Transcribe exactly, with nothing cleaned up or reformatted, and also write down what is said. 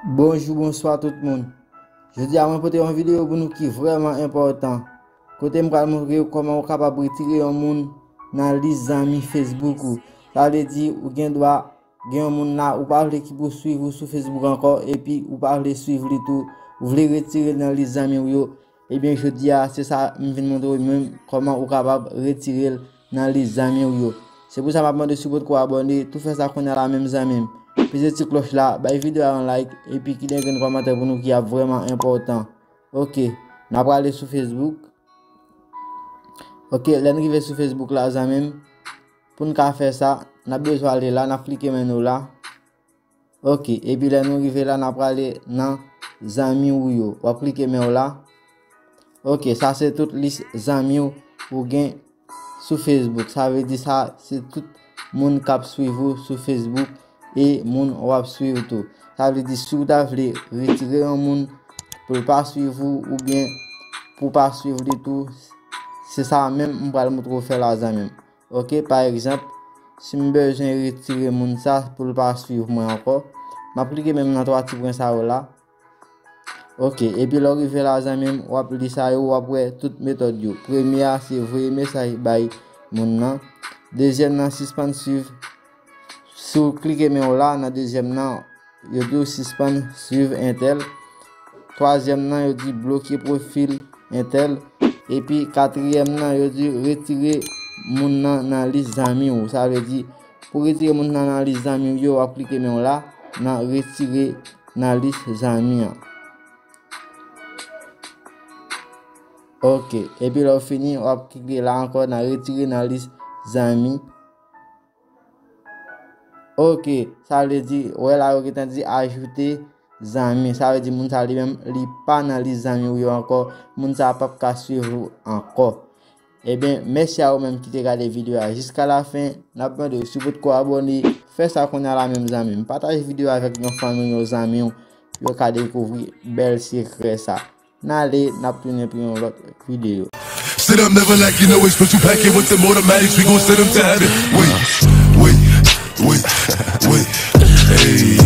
Bonjou, bonswa tout moun. Jodi a mwen pote yon videyo pou nou ki vrèman enpòtan. Kote m pral montre w kòman ou kapab retire yon moun nan lis zanmi Facebook ou. Sa vle di ou gen dwa gen yon moun la ou pa vle ki pou swiv ou sou Facebook ankò epi ou pa vle swiv li tou. Ou vle retire l nan lis zanmi w yo. Ebyen jodi a se sa m vin montre w menm kòman ou kapab retire l nan lis zanmi w yo. Se pou sa m ap mande si w potko abòne, tou fè sa kounye a la menm zanmi m. Peze ti klòch la, bay videyo a yon like, epi kite yon grenn kòmantè pou nou ki ap vrèman enpòtan. Ok, n ap prale sou Facebook. Ok, lè n rive sou Facebook la zanmi m, pou n ka fè sa, n ap bezwen ale la, n ap klike men nou la. Ok, epi lè nou rive la, n ap prale nan zanmi w yo. W ap klike men w la. Ok, sa se tout lis zanmi w ou gen sou Facebook. Sa vle di sa se tout moun k ap swiv ou sou Facebook e moun w ap swiv tou. Sa vle di si w ta vle retire yon moun pou l pa swiv ou oubyen pou w pa swiv li tou, se sa menm m pral montre w fè la zanmi m. Ok, pa egzanp, si m bezwen retire moun sa pou l pa swiv mwen ankò, m ap klike menm nan twa ti pwen sa yo la. Ok, epi lè w rive la zanmi m, w ap li sa yo, w ap wè tout metòd yo. Premye a se voye mesaj bay moun nan. Dezyèm nan sispann swiv. Si w klike men w la nan dezyèm nan, yo di w sispann swiv entèl. Twazyèm nan, yo di bloke pwofil entèl. Epi katriyèm nan, yo di retire moun nan nan lis zanmi w. Sa vle di, pou retire moun nan nan lis zanmi w yo, w ap klike men w la nan retire nan lis zanmi an. Ok, epi lè w fini, w ap klike la ankò nan retire nan lis zanmi. Ok, sa vle di, wè la yo gentan di ajoute zanmi. Sa vle di moun sa li menm, li pa nan lis zanmi w yo ankò. Moun sa p ap ka swiv ou ankò. Ebyen, mèsi a ou menm ki te gade videyo a jiska lafen. N ap mande w si w potko abòne, fè sa kounye a la menm zanmi m. Pataje videyo a avèk yon fanmi w, yon zanmi w, pou yo ka dekouvri bèl sekrè sa. N ale, n ap tounen pou yon lòt videyo. Sit up, never lack, you know it's special packet with them automatics, we gon' send them to heaven. Wait, wait, wait, wait, hey.